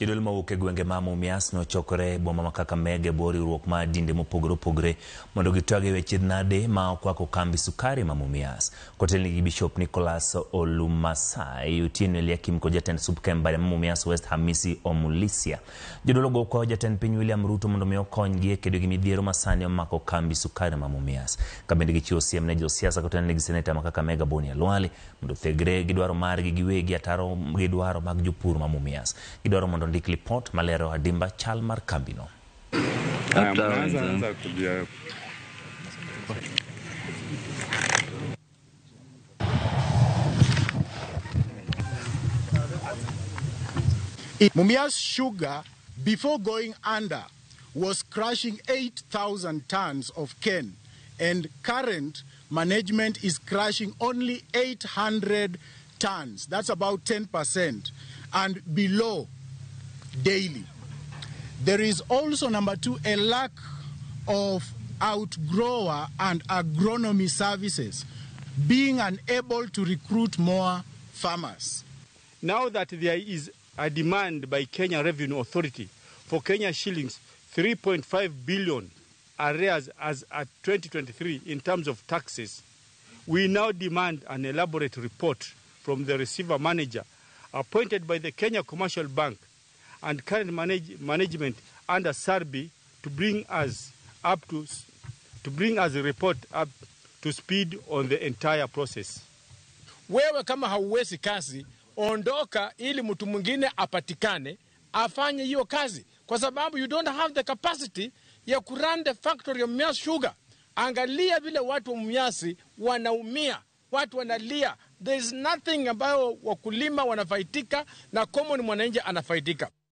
Jodolo mawuok e gwenge ma Mumias nochokore e boma ma Kakamega e bwo riwruok mar dinde mopogore opogore mondo gitwag e weche nade ma okwako kambi sukari ma Mumias. Kotelnegi gi Bishop Nicholas Olumasai, Otieno Eliakim kod jatend Supkem bade ma Mumias West Hamisi Omulisia. Jodolo go kwayo jatend piny William Ruto mondo mi okonygi e kedo gi midhiero ma sani omako kambi sukari ma Mumias. Ka bende gichiwo siem ne josiasa kotelnegi gi seneta ma Kakamega Boni Khalwale mondo othegre gi dwaro margi giwegi ataro gi dwaro mag jopur ma Mumias. Gidwaro mondo ondik lipot malero adimba chal mar kambino. Haya, mnaanza anza kujia Mumias Sugar, before going under, was crushing 8,000 tons of cane, and current management is crushing only 800 tons. That's about 10% and below daily. There is also, number two, a lack of outgrower and agronomy services, being unable to recruit more farmers. Now that there is a demand by Kenya Revenue Authority for Kenya shillings 3.5 billion arrears as at 2023 in terms of taxes, we now demand an elaborate report from the receiver manager appointed by the Kenya Commercial Bank and current management under Sarbi to bring us up to, to bring us a report up to speed on the entire process. Wewe kama hauwezi kazi, ondoka ili mtu mwingine apatikane afanye hiyo kazi, kwa sababu you don't have the capacity ya kurun the factory of Mumias Sugar. Angalia vile watu wa Mumias wanaumia, watu wanalia. There is nothing ambayo wakulima wanafaidika na common mwananchi anafaidika.